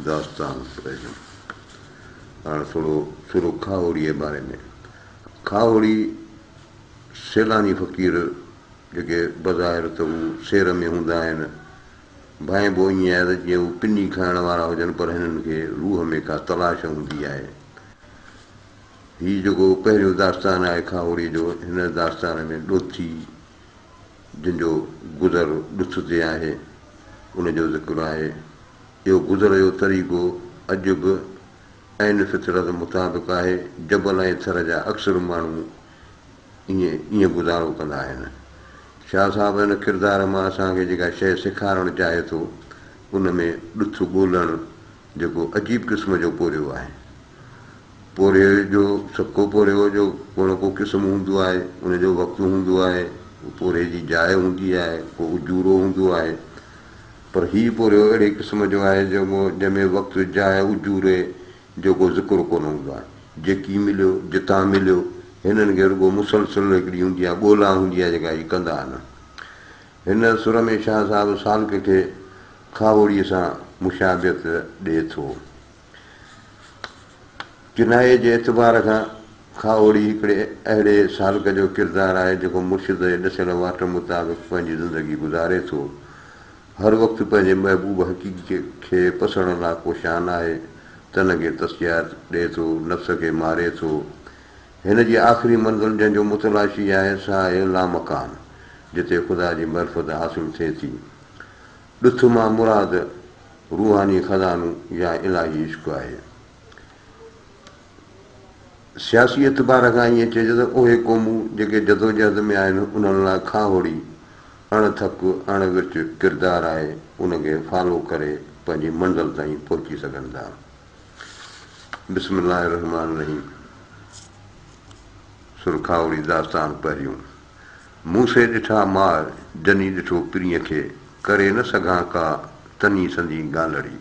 داستان پهريون. هاڻ ٿورو سر کاهوڙيء جي باري ۾. کاهوڙي سيلاني فقير جيڪي بظاهر ته هو سير ۾ هوندا آهن، ڀانئبو ائين آهي ته جيئن هو پني کائڻ وارا هجن پر هنن کي روح ۾ ڪا تلاش هوندي آهي. هي جيڪو پهريون داستان آهي کاهوڙيء جو، هن داستان ۾ ڏوٿي جن جو گذر ڏٿ تي آهي، ان جو ذڪر آهي. اهو گذر جو طريقو اڄ به عين فطرت مطابق آهي. جبل ۽ ٿر جا اڪثر ماڻهو ائين ائين گذارو ڪندا آهن. شاهه صاحب هن ڪردار مان اسان کي جيڪا شيء سيکارڻ چاهي ٿو، ان ۾ ڏٿ ڳولڻ جيڪو عجيب قسم جو پورهيو آهي. پورهيي جو سڪو پورهيو جو ڪو نه ڪو قسم هوندو آهي، ان جو وقت هوندو آهي، پورهيي جي جاء هوندي آهي، ڪو اجورو هوندو آهي. پر هي پورهيو اهڙي قسم جو آهي جيڪو جنهن ۾ وقت، جاء، اجوري جو ڪو ذڪر ڪونه هوندو آهي. جيڪي مليو، جتان مليو، هنن کي رڳو مسلسل هڪڙي هوندي آهي، ڳولا هوندي آهي جيڪا هي ڪندا آهن. هن سر ۾ شاهه صاحب سالڪ کي کاهوڙيء سان مشابهت ڏئي ٿو. ڪنايي جي اعتبار کان کاهوڙي هڪڙي اهڙي سالڪ جو ڪردار آهي جيڪو مرشد جي ڏسيل واٽ مطابق پنهنجي زندگي گذاري ٿو. هر وقت پنهنجي محبوب حقيقي کي پسڻ لاء ڪوشان آهي. تن کي تسڪيات ڏئي ٿو، نفس کي ماري ٿو. هن جي آخري منزل جنهن جو متلاشي آهي سا آهي لامڪان، جتي خدا جي معرفت حاصل ٿئي ٿي. ڏٿ مان مراد روحاني خزانو يا الاهي عشق آهي. سياسي اعتبار کان ائين چئجي ته اهي قومون جيڪي جدوجهد ۾ آهن انهن لاء کاهوڙي اڻ ٿڪ اڻ ورچ ڪردار آهي ان کي فالو ڪري پنهنجي منزل تائين پهچي سگهن ٿا. بسم الله الرحمٰن الرحيم سر کاهوڙي داستان پهريون. مون سي ڏٺا مار، جني ڏٺو پرينء کي، ڪري نه سگهان ڪا، تني سندي ڳالهڙي.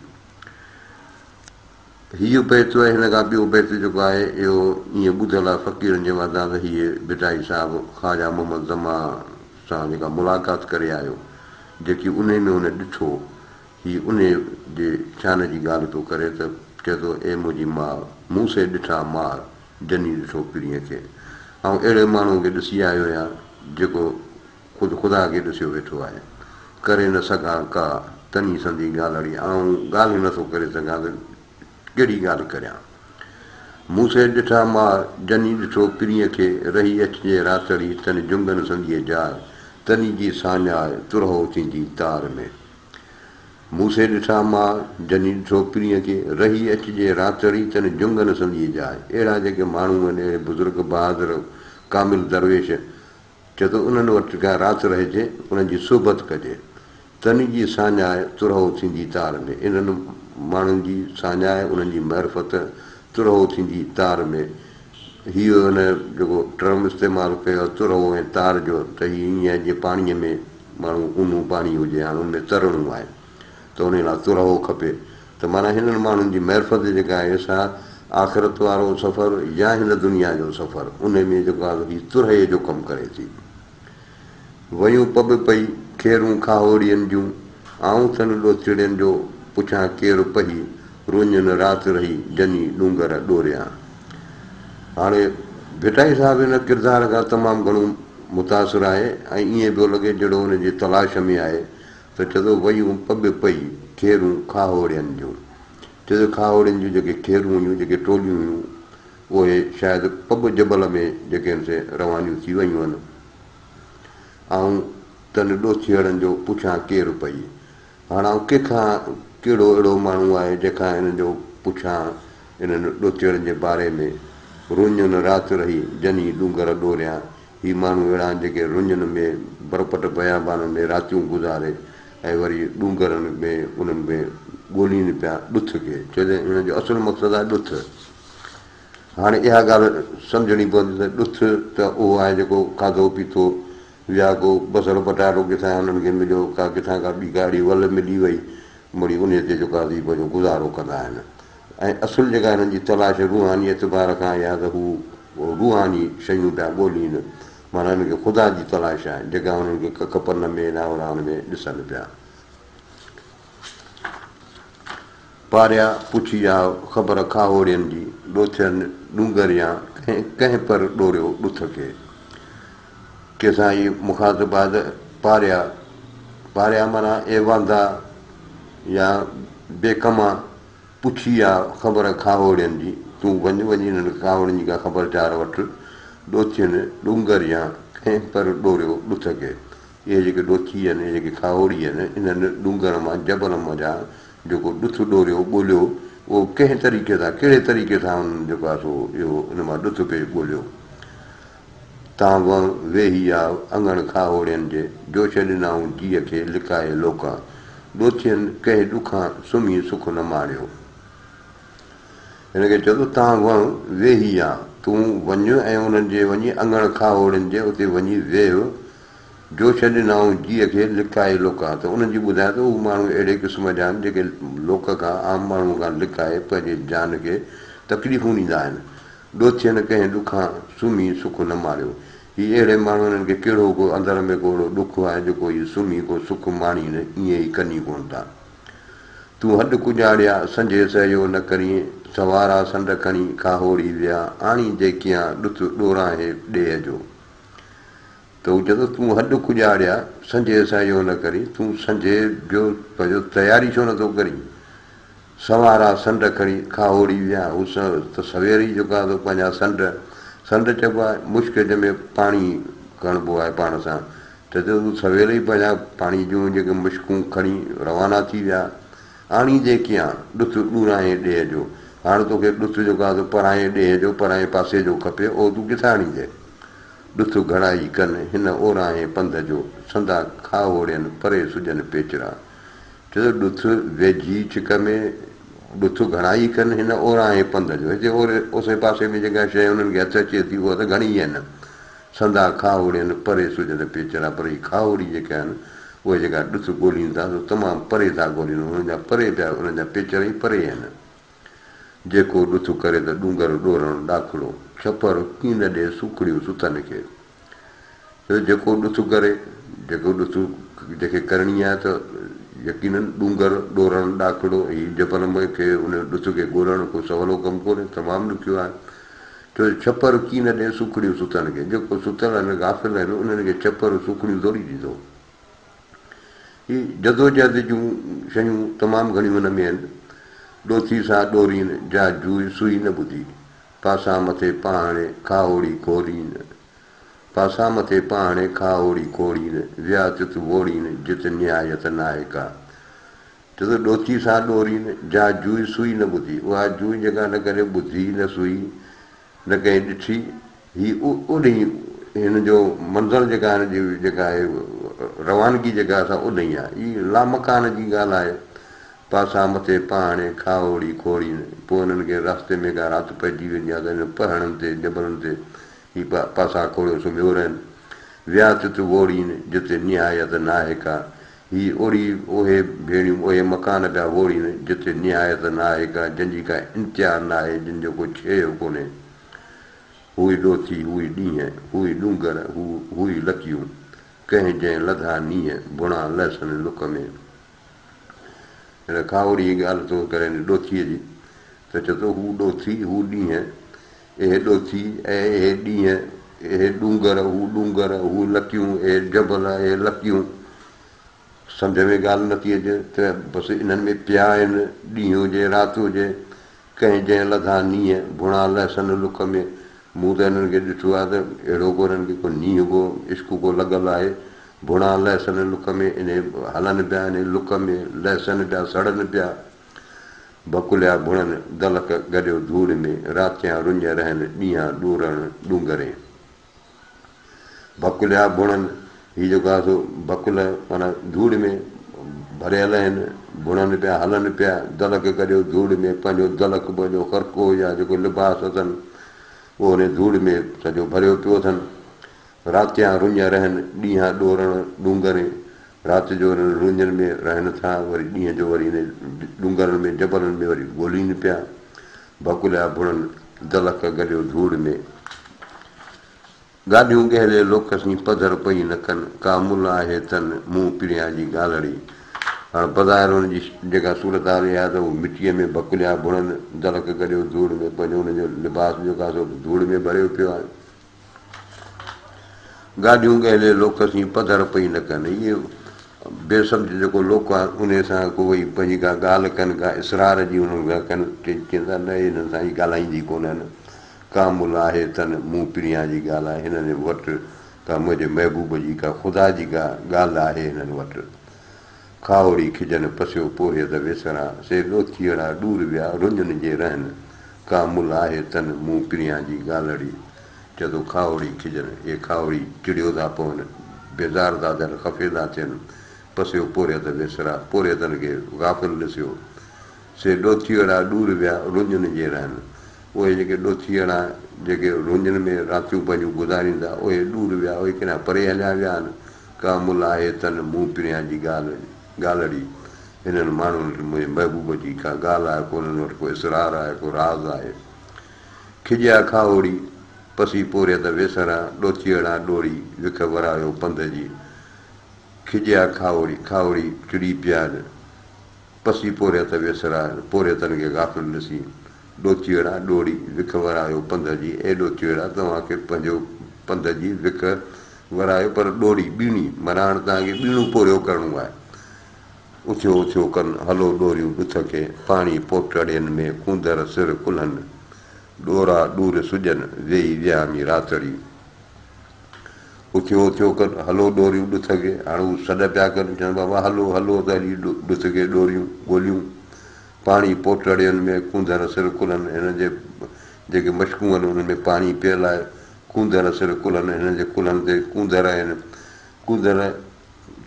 هيء بيت ۽ هن کان ٻيو بيت جيڪو آهي، اهو ائين ٻڌل آهي فقيرن جي واتان ته هيء ڀٽائي صاحب خواجه محمد زمان سان جيڪا ملاقات ڪري آيو، جيڪي انهي ۾ هن ڏٺو، هي انهي جي شان جي ڳالهه پيو ڪري ته چئي ٿو، اي منهنجي ماء، مون سي ڏٺا مار، جني ڏٺو پرينء کي. آئون اهڙي ماڻهوء کي ڏسي آيو آهيان، جيڪو خود خدا کي ڏسيو ويٺو آهي. ڪري نه سگهان ڪا تني سندي ڳالهڙي. آئون ڳالهه ئي نٿو ڪري سگهان ته ڪهڙي ڳالهه ڪريان. مون سي ڏٺا مار، جني ڏٺو پرينء کي، رهي اچجي راتڙي، تن جنگن سنديء جاء، تني جي ساڃاء، ترهو ٿيندي تار ۾. مون سي ڏٺا ماء، جني ڏٺو پرينء کي، رهي اچجي راتڙي، تن جنگن سنديء جاء. اهڙا جيڪي ماڻهو آهن، اهڙي بزرگ، بهادر، ڪامل درويش، چئي ٿو انهن وٽ ڪا رات رهجي، انهن جي صحبت ڪجي. تن جي ساڃاء، ترهو ٿيندي تار ۾. انهن ماڻهن جي ساڃاء، انهن جي معرفت، ترهو ٿيندي تار ۾. هيء هن جيڪو ٽرم استعمال ڪيو آهي ترهو ۽ تار جو ته هي ائين آهي جيئن پاڻيء ۾ ماڻهو اونهو پاڻي هجي هاڻ ان ۾ ترڻو آهي ته انهي لاء ترهو کپي ته معنيٰ هنن ماڻهن جي معرفت جيڪا آهي سا آخرت وارو سفر يا هن دنيا جو سفر انهي ۾ جيڪو آهي هي ترهي جو ڪم ڪري ٿي. ويون پٻ پئي، کيرون کاهوڙين جون، آئون ٿن ڏوٿڙين جو پڇان ڪير پهي، روڃن رات رهي، جني ڏونگر ڏوريان. هاڻي ڀٽائي صاحب ان ڪردار کان تمام گهڻو متاثر آهي ۽ ائين پيو لڳي جهڙو ان جي تلاش ۾ آهي ته چئي ٿو ويون پٻ پئي، کيرون کاهوڙين جون. چئي ٿو کاهوڙين جون جيڪي کيرون هيون، جيڪي ٽوليون هيون، اهي شايد پٻ جبل ۾ جيڪي آهن سي روانيون ٿي ويون آهن. آئون تن ڏوٿيئڙن جو پڇان ڪير پئي. هاڻ آئون ڪنهن کان ڪهڙو اهڙو ماڻهو آهي جنهن کان انهن جو پڇان انهن ڏوٿيئڙن جي باري ۾. رڃن رات رهي جني ڏونگر ڏوريان. هي ماڻهو اهڙا آهن جيڪي رڃن ۾ برپٽ بيابانن ۾ راتيون گذاري ۽ وري ڏونگرن ۾ انهن ۾ ڳولين پيا ڏٿ کي. ڇو ته انهن جو اصل مقصد آهي ڏٿ. هاڻي اها ڳالهه سمجهڻي پوندي ته ڏٿ ته اهو آهي جيڪو کاڌو پيتو يا ڪو بصر پٽاٽو ڪٿان هنن کي مليو، ڪا ڪٿان ڪا ٻي ڪا اهڙي ول ملي وئي، مڙئي انهيء تي جيڪو آهي پنهنجو گذارو ڪندا آهن ۽ اصل جيڪا هنن جي تلاش روحاني اعتبار کان اها ته هو روحاني شيون پيا ڳولين، معنيٰ هنن کي خدا جي تلاش آهي، جيڪا هنن کي ڪک پن ۾ هيڏانهن هوڏانهن ان ۾ ڏسن پيا. پاريا پڇي آء خبر کاهوڙين جي، ڏوٿين ڏونگر يا ڪنهن پر ڏوريو ڏٿ کي. ڪنهن سان هي مخاطب آهي ته پاريا، پاريا معنيٰ اي واندا يا بي ڪما، پڇي آء خبر کاهوڙين جي، تون وڃ وڃي انهن کاهوڙين جي ڪا خبر چار وٺ، ڏوٿين ڏونگر يا ڪنهن پر ڏوريو ڏٿ کي. اهي جيڪي ڏوٿي آهن، اهي جيڪي کاهوڙي آهن، انهن ڏونگر مان، جبل منجهان جيڪو ڏٿ ڏوريو، ڳوليو، اهو ڪنهن طريقي سان، ڪهڙي طريقي سان انهن جيڪو آهي سو اهو ان مان ڏٿ پئي ڳوليو. تان وهن ويهي آء اڱڻ کاهوڙين جي، جوش ڏنائون جيء کي لڪائي لوڪان، ڏوٿين ڪنهن ڏکان سمهي سک نه ماڻيو. هن کي چيو ته تان وهن ويهي آء، تون وڃ ۽ انهن جي وڃي اڱڻ کاهوڙين جي اتي وڃي ويهه، جوش ڏنائون جيء کي لڪائي لوڪان ته انهن جي ٻڌايان ته هو ماڻهو اهڙي قسم جا آهن جيڪي لوڪ کان، عام ماڻهوء کان، لڪائي پنهنجي جان کي تڪليفون ڏيندا آهن. ڏوٿين ڪنهن ڏکان سمهي سک نه ماڻيو. هي اهڙي ماڻهو انهن کي ڪهڙو ڪو اندر ۾ ڪو اهڙو ڏک آهي جيڪو هي سمهي ڪو سک ماڻين ائين ئي ڪني ڪونه ٿا. تون هڏ ڪڄاڙيا سنجهي سهيو نه ڪرين سوارا سنڊ کڻي کاهوڙي ويا آڻي جيڪيان ڏٿ ڏورانهين ڏيهه جو. ته هو چوندو، تون هڏ ڪڄاڙيا، سنجهي سان اهو نه ڪرين، تون سنجهي جو پنهنجو تياري ڇو نٿو ڪرين؟ سنوارا سنڊ کڻي کاهوڙي ويا، هو ته سوير ئي جيڪو آهي سو پنهنجا سنڊ، سنڊ چئبو آهي مشڪ جنهن ۾ پاڻي کڻبو آهي پاڻ سان، ته چوندو هو سوير ئي پنهنجا پاڻي جون جيڪي مشڪون کڻي روانا ٿي ويا، آڻيندي ڪيان ڏٿ ڏورانهين ڏيهه جو، هاڻ توکي ڏٿ جيڪو آهي سو پرانهين ڏيهه جو، پرانهين پاسي جو کپي، اهو تون ڪٿان آڻيندين؟ ڏٿ گهڙائي ڪن هن اورانهين پنڌ جو، سندا کاهوڙين پري سڄن پيچرا. چيو ته ڏٿ ويجهي ڇڪ ۾، ڏٿ گهڙائي ڪن هن اورانهين پنڌ جو. هتي اوري اوسي پاسي ۾ جيڪا شيء انهن کي هٿ اچي ٿي اها ته گهڻي ئي آهن. سندا کاهوڙين پري سڄن پيچرا پر هي کاهوڙي جيڪي آهن اهي جيڪا ڏٿ ڳولين ٿا سو تمام پري ٿا ڳولين انهن جا پري پيا انهن جا پيچر ئي پري آهن. جيڪو ڏٿ ڪري ته ڏونگر ڏورڻ ڏاکڙو، ڇپر ڪين ڏي سوکڙيون سٿن کي. چيو جيڪو ڏٿ ڪري، جيڪو ڏٿ جنهن کي ڪرڻي آهي ته يقيناً ڏونگر ڏورڻ ڏاکڙو، هي جبل ۾ کي ان ڏٿ کي ڳولڻ ڪو سولو ڪم ڪونهي، تمام ڏکيو آهي. چيو ڇپر ڪين ڏي سوکڙيون سٿن کي، جيڪو ستل آهن، غافل آهن، انهن کي ڇپر سوکڙيون ٿوري ڏيندو. هي جدوجهد جون شيون تمام گهڻيون هن ۾ آهن. ڏوٿي سان ڏورين، جا جوئي سوئي نه ٻڌي. پاسا مٿي پاهڻي، کاهوڙي کوڙين. پاسا مٿي پاهڻي، کاهوڙي کوڙين. ويا تت ووڙين، جت نهايت ناهي ڪا. چئي ٿو ڏوٿي سان ڏورين، جا جوئي سوئي نه ٻڌي. اها جوئي جيڪا نه ڪڏهن ٻڌي نه سوئي. نه ڪنهن ڏٺي هي اوڏهين هن جو منزل جيڪا هن جي جيڪا آهي روانگي جيڪا سا اوڏهين آهي هي لامڪان جي ڳالهه آهي پاسا مٿي پاهڻي کاهوڙي کوڙين پوء هنن کي راستي ۾ ڪا رات پئجي ويندي آهي ته هن پهڻن تي جبلن تي هي پاسا کوڙيو سمهيو رهن ويا تت ووڙين جتي نهايت ناهي ڪا هي اوڙي اهي ڀيڻيون اهي مڪان پيا ووڙين، جتي نهايت ناهي ڪا، جن جي ڪا انتها ناهي، جن جو ڪو ڇيهه ڪونهي. هو ئي ڏوٿي، هو ئي ڏينهن، هو ئي ڏونگر، هو هو ئي لڪيون، ڪنهن جنهن لڌا نينهن، بڻا لهسن لڪ ۾. هن کاهوڙي جي ڳالهه ٿو ڪري هن ڏوٿيء جي ته چئي ٿو هو ڏوٿي، هو ڏينهن، اهي ڏوٿي ۽ اهي ڏينهن، اهي ڏونگر، هو ڏونگر، هو لڪيون، اهي جبل، اهي لڪيون. سمجهه ۾ ڳالهه نٿي اچي ته بس انهن ۾ پيا آهن، ڏينهن هجي رات هجي، ڪنهن جنهن لڌا نينهن، ڀڻا لهسن لڪ ۾. مون ته انهن کي ڏٺو آهي ته اهڙو ڪو انهن کي ڪو نينهن ڪو عشق ڪو لڳل آهي، ڀڻا لهسن لڪ ۾، انهي هلن پيا انهي لڪ ۾، لهسن پيا سڙن پيا. ڀڪليا ڀڻن، دلڪ گڏيو ڌوڙ ۾، راتيان رڃ رهن، ڏينهان ڏورڻ ڏونگرين. ڀڪليا ڀڻن، هي جيڪو آهي سو ڀڪل معنيٰ ڌوڙ ۾ ڀريل آهن، ڀڻن پيا، هلن پيا، دلڪ گڏيو ڌوڙ ۾، پنهنجو دلڪ، پنهنجو خرقو يا جيڪو لباس اٿن، اهو انهي ڌوڙ ۾ سڄو ڀريو پيو اٿن. راتيان رڃ رهن، ڏينهان ڏورڻ ڏونگرين. رات جو انهن رڃن ۾ رهن ٿا، وري ڏينهن جو وري انهن ڏونگرن ۾ جبلن ۾ وري ڳولين پيا. ڀڪليا ڀڻن، دلڪ گڏيو ڌوڙ ۾. ڳالهيون ڳهلي لوڪ سين پڌر پئي نه ڪن، ڪا مل آهي تن، مون پريان جي ڳالهڙي. هاڻ بظاهر ان جي جيڪا صورتحال اها آهي ته هو مٽيء ۾ ڀڪليا ڀڻن، دلڪ گڏيو ڌوڙ ۾ پنهنجو ان جو لباس جيڪو آهي سو به ڌوڙ ۾ ڀريو پيو آهي. گاڏيون ڳهلي لوڪ سين پڌر پئي نه ڪن. اهي بي سمجهه جيڪو لوڪ آهي انهي سان ڪو وئي پنهنجي ڪا ڳالهه ڪن، ڪا اصرار جي انهن کان ڪن، چون ٿا نه انهن سان هي ڳالهائيندي ڪونهن. ڪا مل آهي تن مون پريان جي ڳالهه آهي هنن وٽ ڪا منهنجي محبوب جي ڪا خدا جي ڪا ڳالهه آهي هنن وٽ. کاهوڙي کجن پسيو پورهيت ويسرا، سي ڏوٿيئڙا ڏور ويا رڃن جي رهن، ڪا مل آهي تن مون پريان جي ڳالهڙي. چئي ٿو کاهوڙي کجن، اهي کاهوڙي چڙيو ٿا پون، بيزار ٿا ٿين، خفي ٿا ٿين، پسيو پورهيت ويسرا، پورهيتن کي غافل ڏسيو، سي ڏوٿيئڙا ڏور ويا رڃن جي رهن. اهي جيڪي ڏوٿيئڙا جيڪي رڃن ۾ راتيون پنهنجون گذارين ٿا، اهي ڏور ويا، اهي ڪيڏانهن پري هليا ويا آهن. ڪا مل آهي تن مون پريان جي ڳالهه ڳالهڙي. هنن ماڻهن وٽ منهنجي محبوب جي ڪا ڳالهه آهي، ڪو انهن وٽ ڪو اسرار آهي، ڪو راز آهي. کڄيا کاهوڙي، پسي پورهيت ويسرا، ڏوٿيئڙا ڏوڙي، وک ورايو پنڌ جي. کڄيا کاهوڙي، کاهوڙي چڙي پيا آهن. پسي پورهيت ويسرا، پورهيتن کي غافل ڏسي، ڏوٿيئڙا ڏوڙي، وک ورايو پنڌ جي، اي ڏوٿيئڙا توهان کي پنهنجو پنڌ جي وک ورايو پر ڏوڙي، ٻيڻي، معنيٰ هاڻ توهان کي ٻيڻو پورهيو ڪرڻو آهي. اٿيو اٿيو ڪن، هلو ڏوريون ڏٿ کي، پاڻي پوٽڙين ۾، ڪونڌر سر ڪلهن، ڏورا ڏور سڄن، ويهي ويهامي راتڙي. اٿيو اٿيو ڪن، هلو ڏوريون ڏٿ کي. هاڻ هو سڏ پيا ڪن، چون بابا هلو هلو ته هلي ڏٿ کي ڏوريون ڳوليون. پاڻي پوٽڙين ۾، ڪونڌر سر ڪلهن، هنن جي جيڪي مشڪون آهن انهن ۾ پاڻي پيل آهي. ڪونڌر سر ڪلهن، هنن جي ڪلهن تي ڪونڌر آهن. ڪونڌر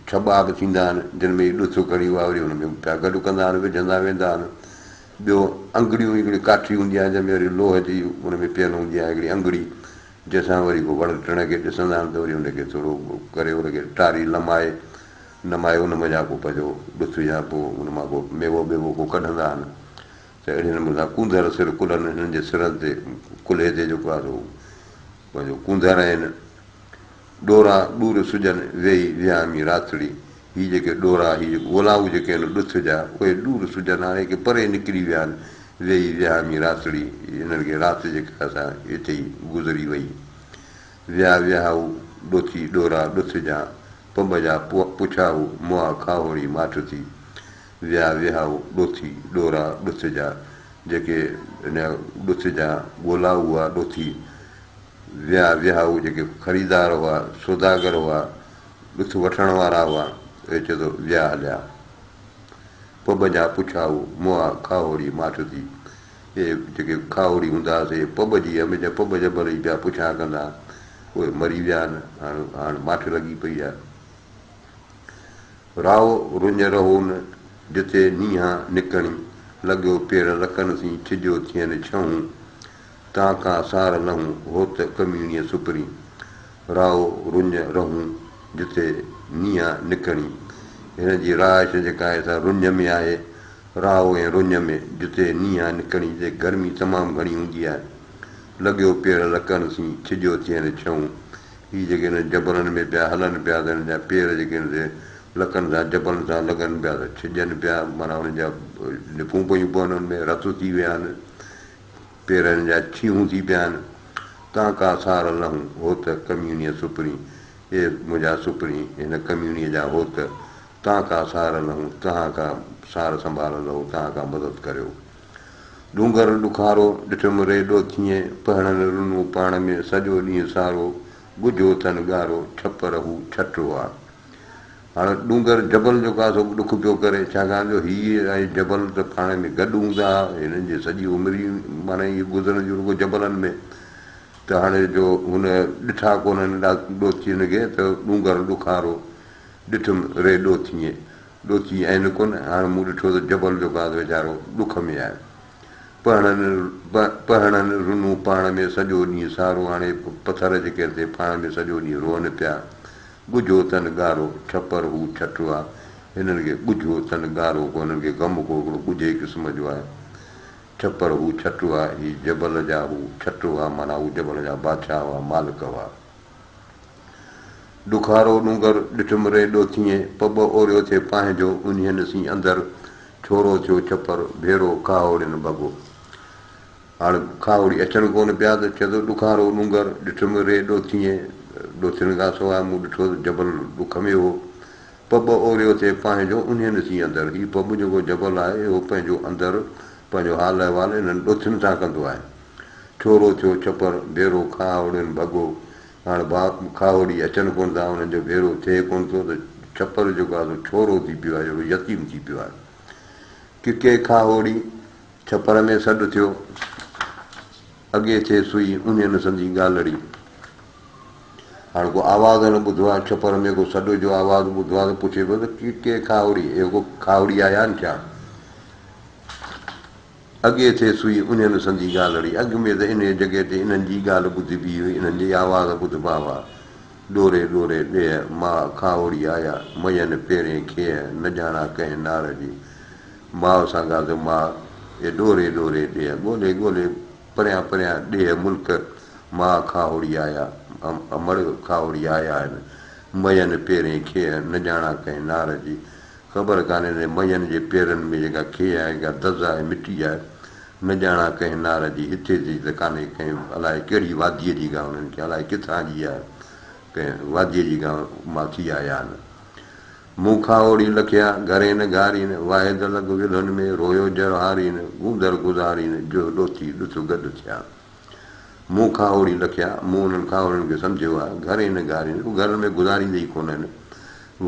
ڇٻا به ٿيندا آهن، جن ۾ هي ڏٿ کڻي اها وري ان ۾ پيا گڏ ڪندا آهن، وجهندا ويندا آهن. ٻيو انگڙيون هڪڙي ڪاٺي هوندي آهي، جنهن ۾ وري لوهه جي ان ۾ پيل هوندي آهي هڪڙي انگڙي، جنهن سان وري ڪو وڻ ٽڻ کي ڏسندا آهن ته وري ان کي ٿورو ڪري ان کي ٽاري لمائي نمائي ان منجهان ڪو پنهنجو ڏٿ يا ڪو ان مان ڪو ميوو ٻيوو ڪو ڪڍندا آهن ته اهڙي نموني سان ڪونڌر سر ڪلهن هنن جي سرن تي ڪلهي تي جيڪو آهي سو پنهنجو ڪونڌر آهن. ڏورا ڏور سڄن ويهي ويهامي راتڙي، هي جيڪي ڏورا هي جيڪي ڳولائو جيڪي آهن ڏٿ جا اهي ڏور سڄن هاڻي ڪي پري نڪري ويا آهن ويهي ويهامي راتڙي هنن کي رات جيڪا سا اتي ئي گذري وئي. ويا ويهائو ڏوٿي ڏورا ڏٿ جا پٻ جا پڇائو مئا کاهوڙي ماٺ ٿي. ويا ويهائو ڏوٿي ڏورا ڏٿ جا جيڪي هن ڏٿ جا ڳولائو هئا ڏوٿي ويا ويهائو جيڪي خريدار هئا، سوداگر هئا، ڏٿ وٺڻ وارا هئا، اهي چئي ٿو ويا هليا. پٻ جا پڇائو، مئا کاهوڙي ماٺ ٿي. اهي جيڪي کاهوڙي هوندا هئا سي پٻ جي هميشه پٻ جبل جي پيا پڇا ڪندا، اهي مري ويا آهن، هاڻ هاڻ ماٺ لڳي پئي آهي. رائو رڃ رهون، جتي نينهان نڪڻي، لڳيو پير لڪن سين، ڇڄيو ٿين ڇهون. تان کان سار لهون، هوت ڪميڻيء سپرين. رائو رڃ رهون، جتي نينهان نڪڻي. هن جي رهائش جيڪا آهي سا رڃ ۾ آهي. رائو ۽ رڃ ۾، جتي نينهان نڪڻي، جتي گرمي تمام گهڻي هوندي آهي. لڳيو پير لڪن سين، ڇڄيو ٿين ڇهون. هي جيڪي هنن جبلن ۾ پيا هلن پيا ته هنن جا پير جيڪي آهن سي لڪن سان جبلن سان لڳن پيا ته ڇڄن پيا، معنيٰ انهن جا لڦون پيون پون ان ۾، رت ٿي ويا آهن. پيرن جا ڇيهون ٿي پيا آهن، تان ڪا سار لهون، هوت ڪميڻيء سپرين، اي منهنجا سپرين، هن ڪميڻيء جا هوت، تان ڪا سار لهون، تهان ڪا سار سنڀال لهو، تهان ڪا مدد ڪريو. ڏونگر ڏکارو، ڏٺم ري ڏوٿيئين، پهڻن رنو پاڻ ۾، سڄو ڏينهن سارو، ڳجهو ٿن ڳارو، ڇپر هو ڇٽ هئا. هاڻ ڏونگر جبل جيڪو آهي سو به ڏک پيو ڪري، ڇاڪاڻ جو هي ۽ جبل ته پاڻ ۾ گڏ هوندا ها، هنن جي سڄي عمر ئي معنيٰ ائين گذرندي رڳو جبلن ۾، ته هاڻي جو هن ڏٺا ڪونهن ڏوٿين کي ته ڏونگر ڏکارو ڏٺم ري ڏوٿيين، ڏوٿي عين ڪونه، هاڻ مون ڏٺو ته جبل جيڪو آهي سو ويچارو ڏک ۾ آهي. پهڻن پهڻن رنو پاڻ ۾ سڄو ڏينهن سارو، هاڻي پٿر جيڪي آهن سي پاڻ ۾ سڄو ڏينهن روئن پيا. ڳجهو تن ڳارو، ڇپر هو ڇٽ آ. هنن کي ڳجهو تن ڳارو ڪو هنن کي غم ڪو هڪڙو ڳجهي قسم جو آهي. ڇپر هو ڇٽ آ، هي جبل جا هو ڇٽ هئا معنيٰ هو جبل جا بادشاهه هئا، مالڪ هئا. ڏکارو ڏونگر ڏٺم ري ڏوٿيين، پٻ اوريو ٿئي پنهنجو، انهين سين اندر، ڇورو ٿيو ڇپر، ڀيرو کاهوڙين ڀڳو. هاڻ کاهوڙي اچن ڪونه پيا ته چئي ٿو ڏکارو ڏونگر ڏٺم ري ڏوٿيين، ڏوٿين کان سواء مون ڏٺو ته جبل ڏک ۾ هو. پٻ اوريو ٿئي پنهنجو، انهين سين اندر. هي پٻ جيڪو جبل آهي، اهو پنهنجو اندر، پنهنجو حال احوال انهن ڏوٿين سان ڪندو آهي. ڇورو ٿيو ڇپر، ڀيرو کاهوڙين ڀڳو. هاڻ کاهوڙي اچن ڪونه ٿا، انهن جو ڀيرو ٿئي ڪونه ٿو ته ڇپر جيڪو آهي سو ڇورو ٿي پيو آهي، جهڙو يتيم ٿي پيو آهي. ڪڪي کاهوڙي، ڇپر ۾ سڏ ٿيو، اڳي ٿئي سوئي، انهين سندي ڳالهڙي. هاڻ ڪو آواز نه ٻڌو آهي، ڇپر ۾ ڪو سڏ جو آواز ٻڌو آهي ته پڇي پيو ته ڪڪي کاهوڙي، اهو ڪو کاهوڙي آيا آهن ڇا؟ اڳي ٿئي سوئي، انهين سندي ڳالهڙي. اڳ ۾ ته انهيء جڳهه تي انهن جي ڳالهه ٻڌبي هئي، انهن جي آواز ٻڌبا هئا. ڏوري ڏوري ڏيهه ماء کاهوڙي آيا، مئين پيرين کيهه، نه ڄاڻان ڪنهن نار جي. ماء سان ڳالهه ماء، اي ڏوري ڏوري ڏيهه، ڳولي ڳولي پريان پريان ڏيهه ملڪ ماء کاهوڙي آيا، امڙ کاهوڙي آيا آهن، مئين پيرين کيهه، نه ڄاڻان ڪنهن نار جي. خبر ڪانهي ته مئين جي پيرن ۾ جيڪا کيهه آهي، ڪا دز آهي، مٽي آهي، نه ڄاڻان ڪنهن نار جي، هتي جي ته ڪانهي، ڪنهن الائي ڪهڙي واديء جي ڪا انهن کي الائي ڪٿان جي آهي، ڪنهن واديء جي ڪا مان ٿي آيا آهن. مون کاهوڙي لکيا، گهرين گهارين، واحد لڳ ولهن ۾، رويو جر هارين، گوندر گذارين، جوء ڏوٿي ڏٿ گڏ ٿيا. مون کاهوڙي لکيا، مون انهن کاهوڙين کي سمجهيو آهي، گهرين گهارين، هو گهرن ۾ گذاريندي ئي ڪونهن،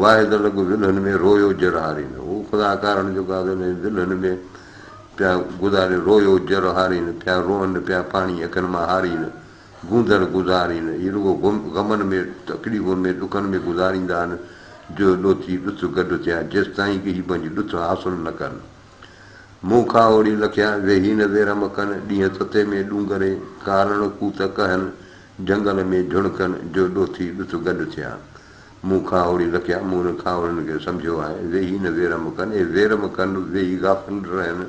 واحد لڳ ولهن ۾، رويو جر هارين، هو خدا ڪارڻ جو ڪا انهن ولهن ۾ پيا گذارين، رويو جر هارين، پيا روئن، پيا پاڻي اکين مان هارين، گوندر گذارين، هي رڳو غمن ۾، تڪليفن ۾، ڏکن ۾ گذاريندا آهن، جو ڏوٿي ڏٿ گڏ ٿيا، جيستائين ڪه هي پنهنجي ڏٿ حاصل نه ڪن. مون کاهوڙي لکيا، ويهي نه ويرم ڪن، ڏينهن تتي ۾ ڏونگري، ڪارڻ ڪوت ڪهن، جهنگل ۾ جهڻڪن، جو ڏوٿي ڏٿ گڏ ٿيا. مون کاهوڙي لکيا، مون انهن کاهوڙين کي سمجهيو آهي، ويهي نه ويرم ڪن، اهي ويرم ڪن، ويهي غافل رهن،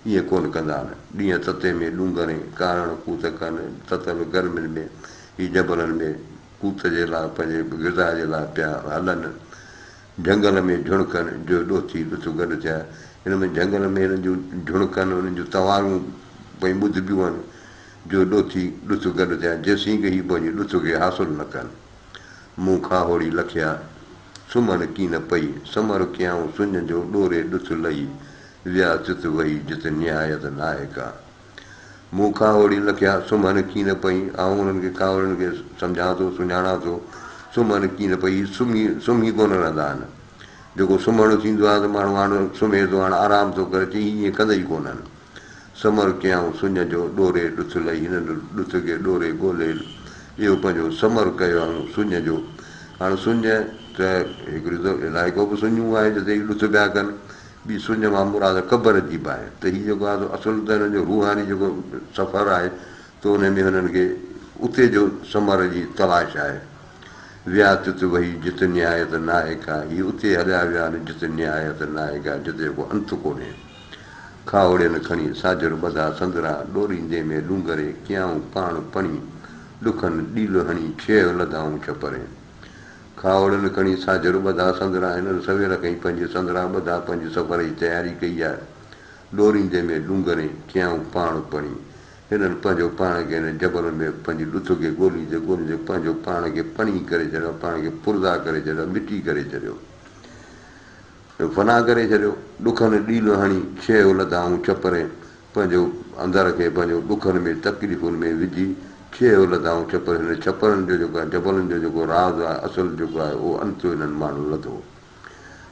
ائين ڪونه ڪندا آهن. ڏينهن تتي ۾ ڏونگري، ڪارڻ ڪوت ڪن، تتل گرمين ۾ هي جبلن ۾ ڪوت جي لاء پنهنجي غذا جي لاء پيا هلن. جهنگل ۾ جهڻڪن جو ڏوٿي ڏٿ گڏ ٿيا. هن ۾ جهنگل ۾ هنن جون جهڻڪن، هنن جون توارون پئي ٻڌبيون آهن، جو ڏوٿي ڏٿ گڏ ٿيا، جيسين ڪه هي پنهنجي ڏٿ کي حاصل نه ڪن. مون کاهوڙي لکيا، سمهڻ ڪين پئي، سمر ڪيائون سڃ جو، ڏوري ڏٿ لهي، ويا تت وهي، جت نهايت ناهي ڪا. مون کاهوڙي لکيا، سمهن ڪين پئي، آئون انهن کي کاهوڙين کي سمجهان ٿو، سڃاڻان ٿو، سمهن ڪين پئي، هي سمهي سمهي ڪونه رهندا آهن. جيڪو سمهڻ ٿيندو آهي ته ماڻهو هاڻ سمهي ٿو، هاڻ آرام ٿو ڪري، چي هي ائين ڪندا ئي ڪونهن. سمر ڪيائون سڃ جو، ڏوري ڏٿ لئي، هنن ڏٿ کي ڏوري ڳولي اهو پنهنجو سمر ڪيائون سڃ جو. هاڻ سڃ ته هڪڙي ته علائقو به سڃو آهي جتي هي ڏٿ پيا ڪن، ٻي سڃ مان مراد قبر جي به آهي ته هي جيڪو آهي سو اصل ته هنن جو روحاني جيڪو سفر آهي ته ان ۾ هنن کي اتي جو سمر جي تلاش آهي. ويا تت وهي جت نهايت ناهي ڪا، هي اتي هليا ويا آهن جت نهايت ناهي ڪا، جتي ڪو انت ڪونهي. کاهوڙين کڻي ساجهر ٻڌا سندرا، ڏوريندي ۾ ڏونگري ڪيائون پاڻ پڻي، ڏکن ڏيل هڻي ڇيهه لڌائون ڇپرين. کاهوڙين کڻي ساجهر ٻڌا سندرا، هنن سوير کان ئي پنهنجي سندرا ٻڌا پنهنجي سفر جي تياري ڪئي آهي. ڏوريندي ۾ ڏونگرين ڪيائون پاڻ پڻي. هنن پنهنجو پاڻ کي هن جبل ۾ پنهنجي ڏٿ کي ڳوليندي ڳوليندي پنهنجو پاڻ کي پڻي ڪري ڇڏيو، پاڻ کي پرزا ڪري ڇڏيو، مٽي ڪري ڇڏيو. فنا ڪري ڇڏيو. ڏکن ڏيل هڻي ڇيهه لڌائون ڇپرين، پنهنجو اندر کي پنهنجو ڏکن ۾ تڪليفن ۾ وجهي ڇيهه لڌائون ڇپر. هن ڇپرن جو جيڪو آهي جبلن جو جيڪو راز آهي اصل جيڪو آهي اهو انت هنن ماڻهن لڌو.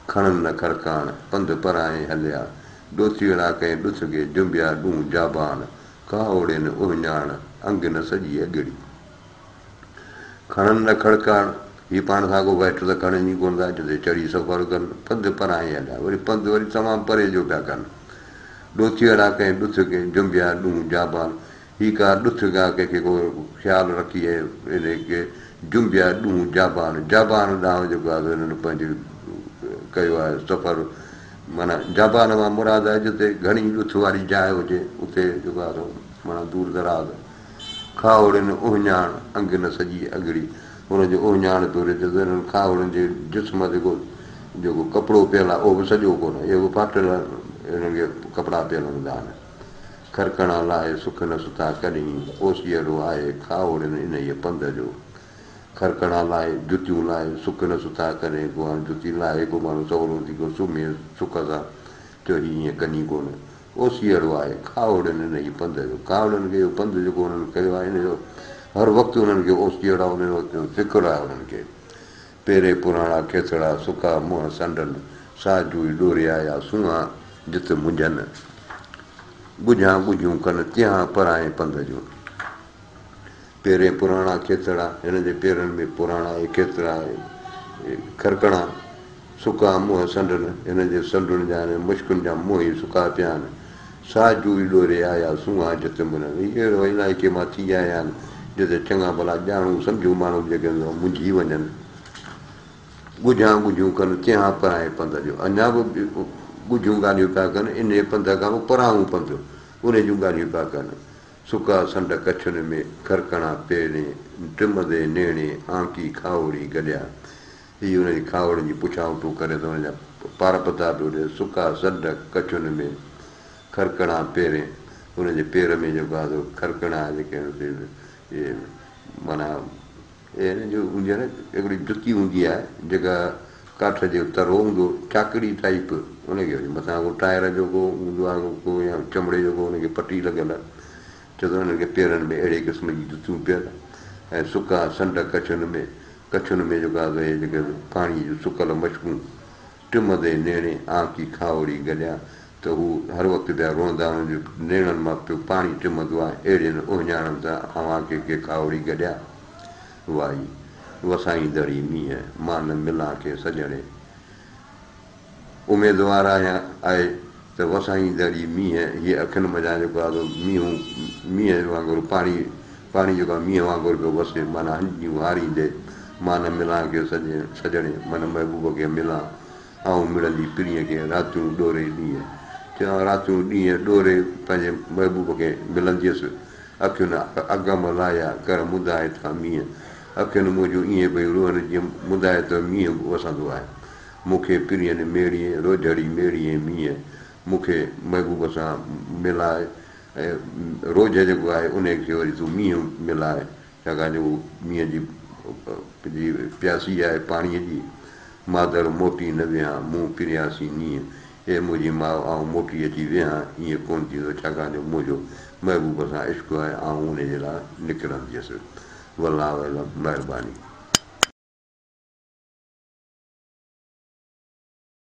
کڻن نه کرڪاڻ، پنڌ پرائين هليا، ڏوٿيئڙا ڪنهن ڏٿ کي جنبيا ڏون جابان، کاهوڙين اهڃاڻ، انگ نه سڄي اڳڙي. کڻن نه کڙڪاڻ، هي پاڻ سان ڪو وهٽ ته کڻن ئي ڪونه ٿا، جتي چڙهي سفر ڪن، پنڌ پرائين هليا، وري پنڌ وري تمام پري جو پيا ڪن. ڏوٿيئڙا ڪنهن ڏٿ کي، جنبيا ڏون جابان، هي ڪا ڏٿ ڪا ڪنهن کي ڪو خيال رکي ۽ انهي کي جنبيا ڏون جابان، جابان ڏانهن جيڪو آهي سو هنن پنهنجو ڪيو آهي سفر، معنيٰ جابان مان مراد آهي جتي گهڻي ڏٿ واري جاء هجي، اتي جيڪو آهي سو معنيٰ دور دراز. کاهوڙين اهڃاڻ، انگ نه سڄي اڳڙي. ان جو اهڃاڻ پيو ڏئي ته انهن کاهوڙين جي جسم تي ڪو جيڪو ڪپڙو پيل آهي اهو به سڄو ڪونهي، اهي به ڦاٽل انهن کي ڪپڙا پيل هوندا آهن. کرڪڻا لاهي سک نه ستا ڪڏهين، اوسيئڙو آهي کاهوڙين انهيء پنڌ جو. کرڪڻا لاهي، جتيون لاهي، سک نه ستا ڪڏهين، ڪو هاڻي جتي لاهي ڪو ماڻهو سولو ٿي ڪو سمهي سک سان، چيو هي ائين ڪني ڪونه. اوسيئڙو آهي کاهوڙين انهيء پنڌ جو. کاهوڙين کي اهو پنڌ جيڪو انهن ڪيو آهي ان جو هر وقت انهن کي اوسيئڙو آهي، ان جو فڪر آهي انهن کي. پيري پراڻا کيسڙا، سڪا منهن سنڊن، سا جوئي ڏوري آيا، سونهان جت منجهن. ڳجهان ڳجهيون ڪن، تيهان پرائين پنڌ جون. پيرين پراڻا کيسڙا، هن جي پيرن ۾ پراڻا اهي کيسڙا، کرڪڻا، سڪا منهن سنڊن، هن جي سنڊن جا هن مشڪن جا منهن ئي سڪا پيا آهن. سا جوئي ڏوري آيا، سونهان جت منجهن. هي اهڙو علائقي مان ٿي آيا آهن، جتي چڱا ڀلا ڄاڻو سمجهو ماڻهو به جيڪڏهن ٿورو منجهي وڃن، ڳجهان ڳجهيون ڪن، تنهان پرائين پنڌ جو. اڃا به ڳجهيون ڳالهيون پيا ڪن، انهيء پنڌ کان به پرانهون پنڌ، انهيء جون ڳالهيون پيا ڪن. سڪا سنڊ ڪڇن ۾، کرڪڻا پيرين، ٽمندي نيڻي، آنڪي کاهوڙي گڏيا. هي ان جي کاهوڙين جي پڇائون پيو ڪري ته ان جا پار پتا پيو ڏئي. سڪا سنڊ ڪڇن ۾، کرڪڻا پيرين، ان جي پير ۾ جيڪو آهي سو کرڪڻا جيڪي آهن سي اهي معنيٰ اهي هن جو هوندي آهي نه هڪڙي جتي هوندي آهي جيڪا ڪاٺ جو ترو هوندو چاڪڙي ٽائيپ ان کي وري مٿان ڪو ٽائر جو ڪو هوندو آهي ڪو يا چمڙي جو ڪو ان کي پٽي لڳل چئو ته انهن کي پيرن ۾ اهڙي قسم جي جتيون پيل ۽ سڪا سنڊ ڪڇن ۾ ڪڇن ۾ جيڪو آهي سو اهي جيڪي پاڻي جون سڪل مشڪون ٽمندي نيڻي آنڪي کاهوڙي گڏيا ته هو هر وقت پيا روئندا، انهن جي نيڻن مان پيو پاڻي ٽمندو آهي، اهڙين اهڃاڻن سان اوهان کي ڪي کاهوڙي گڏيا؟ وائي، وسائيندڙ ئي مينهن، مان نه ملان ڪنهن سڄڻي. اميدوار آهيان آء ته وسائيندڙ ئي مينهن، هيء اکين منجهان جيڪو آهي سو مينهون، مينهن وانگر پاڻي، پاڻي جيڪو آهي مينهن وانگر پيو وسي، معنيٰ هنجون هاريندي، مان نه ملان ڪنهن سڄڻي، من محبوب کي ملان. آئون مڙندي پرينء کي راتيون ڏوري ڏينهن. چوان راتيون ڏينهن ڏوري پنهنجي محبوب کي ملنديس. اکين اگم لايا ڪر مندائتا مينهن. اکين منهنجون ائين پيون روئن جيئن مندائتو مينهن وسندو آهي. مون کي پرينء ميڙيين روجهڙي ميڙيين مينهن. مون کي محبوب سان ملاء ۽ روجهه جيڪو آهي انهي کي وري تون مينهن ملاء. ڇاڪاڻ جو هو مينهن جي جي پياسي آهي پاڻيء جي. مادر موٽي نه ويهان، مون پرياسين نينهن. اي منهنجي ماء، آئون موٽي اچي ويهان، ائين ڪونه ٿيندو، ڇاڪاڻ جو منهنجو محبوب سان عشق آهي، آئون ان جي لاء نڪرنديس. والله اعلم. مهرباني.